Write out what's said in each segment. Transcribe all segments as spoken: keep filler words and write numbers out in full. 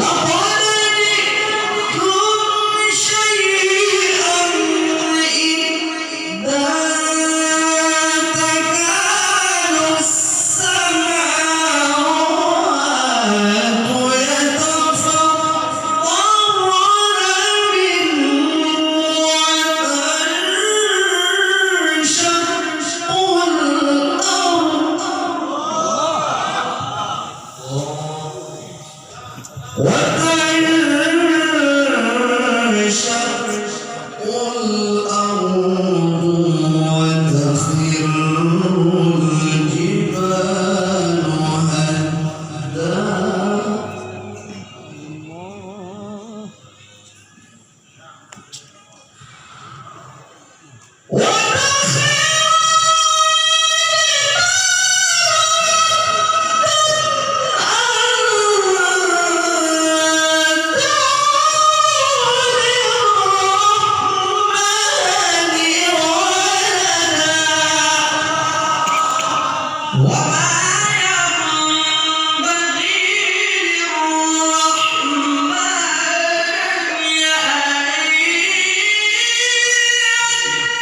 لقد جئتم شيئا إدا. تكاد السماوات يتفطرن منه وتنشق الأرض. وتنشق الأرض وتخر الجبال هدا. وما ينبغي للرحمن أن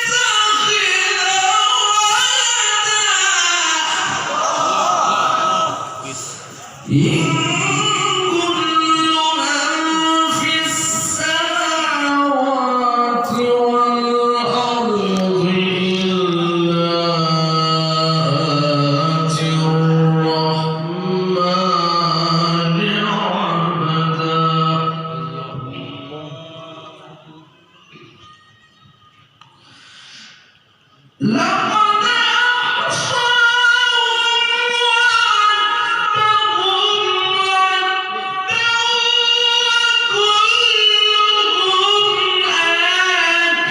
يتخذ ولدا. إن كل من في السماوات والأرض إلا آتي الرحمن عبدا. لقد أحصاهم وعدهم عدا. وكلهم آتيه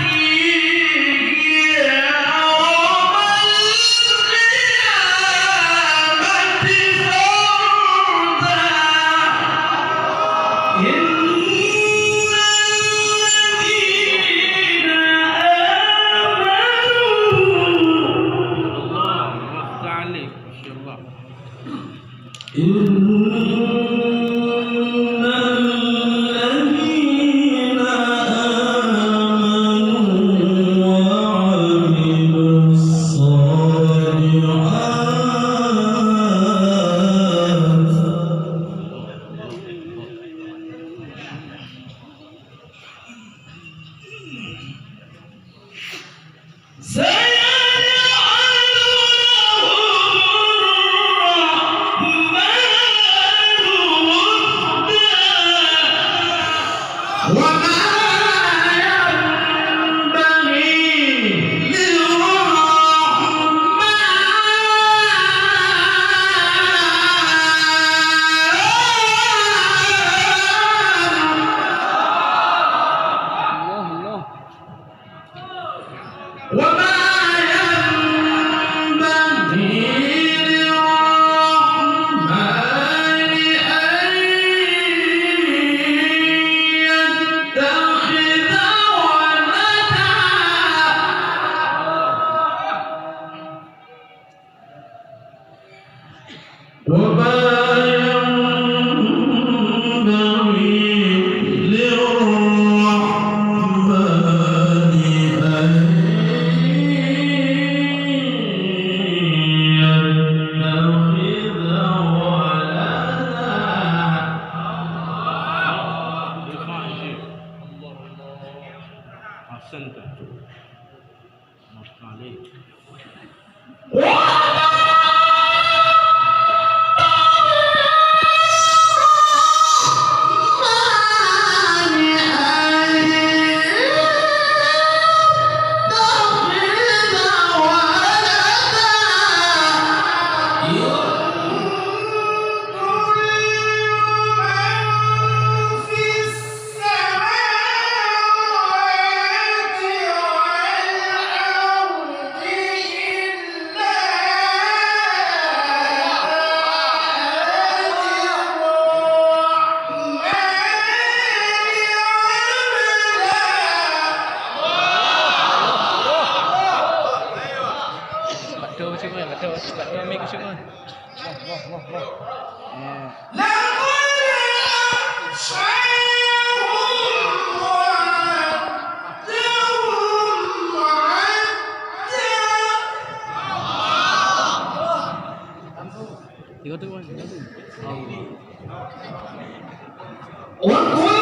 يوم القيامة فردا. إن الذين آمنوا. الله أكبر عليك، ما شاء الله. إن الذين آمنوا وعملوا الصالحات سيجعل لهم الرحمن ودا. وما ينبغي للرحمن وما ينبغي للرحمن أن يتخذ ولدا. وما ينبغي للرحمن أن يتخذ ولدا. أحسنت. السماوات والأرض إلا آتي الرحمن عبدا. Betul, betul, betul. Betul, ambil ke semua. لقد Wa qul